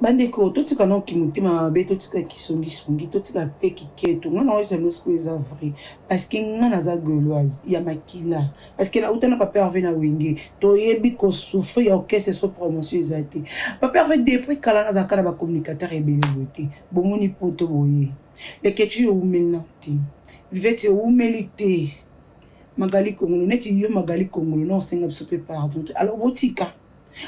Bandeko, totika nao kimotema mabe, totika kisongisongi, totika pe kiketo. Nga naoyebisa bino sikoyo eza vrai parce que nga naza gauloise ya makila, parce que nauta na papa Herve na Wenge, toyebi ko souffrir ya orchestre so promotion eza te. Papa Herve depuis kala nazalaka na ba communicateur ebele boye te. Bomoni poto boye, Leketchou yo owumeli nao te, Vivette yo owumeli te, Magali Kongolo neti yo Magali Kongolo na osenga biso pe pardon te. Alors botika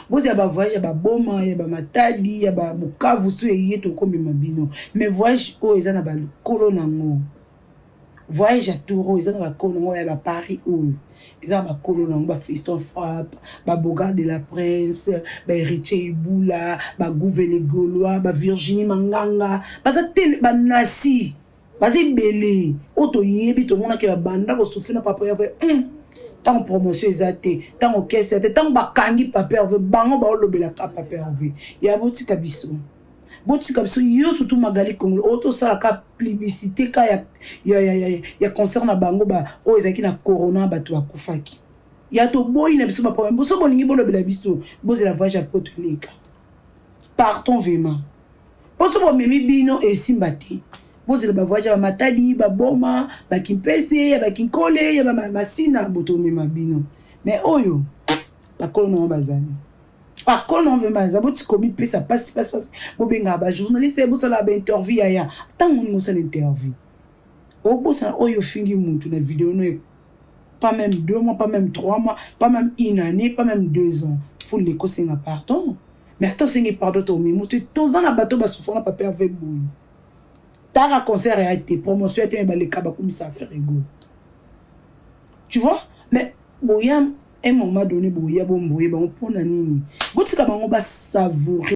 bozela ba voyage ya ba Boma, ya ba Matadi, ya ba Bukavu so eye tokomema bino. Mais voyage oyo eza na bakolo nango, voyage ya tour oyo eza na bakolo nango, ya ba Paris oyo eza na bakolo nango, ba Fiston Frappe, ba Bogard de la Prince, ba Héritier Ibula, ba Gouve les Gaulois, ba Virginie Manganga, baza tele ba Nasi, baza ebele oyo toyebi, tomonaki babanda kosouffrir na papa Herve. Ntango promotion eza te, ntango orchestre te, ntango bakangi papa Herve, bango baolobelaka papa Herve ya botika biso, botika biso. Yo surtout Magali Kongolo oyo tosalaka publicité ka ya concert na bango ba oyo ezalaki na corona, bato bakufaki ya toboyi na biso baproblème. Boso bolingi bolobela biso, bozela voyage ya poto eleka, partons vraiment. Mposo bomemi bino esimba te, bozela bavoyage ya bamatadi, baboma, bakimpese, ya bakinkole, ya bamasina, botomema bino. Mais oyo bakolo nango bazali, bakolo nango vraiment baza. Botika komipesa pasi pasi pasi, bobengaka bajournaliste, bosalaka bainterview. Yaya, ntango oningi osala interview, obosana oyo ofingi mutu na video no, pas même 2 mois, pas même 3 mois, pas même une année, pas même 2 ans, faut lekosenga pardon. Mais ata osengi pardon, tomemi te. Toza na bato basouffra na papa Herve boye, taka concert ya te, promotion ya te, me baleka bakumisa affaire ego, tu vois. Mais boya un moment donné, boya bomboye bango mpona nini? Botika bango basavoure.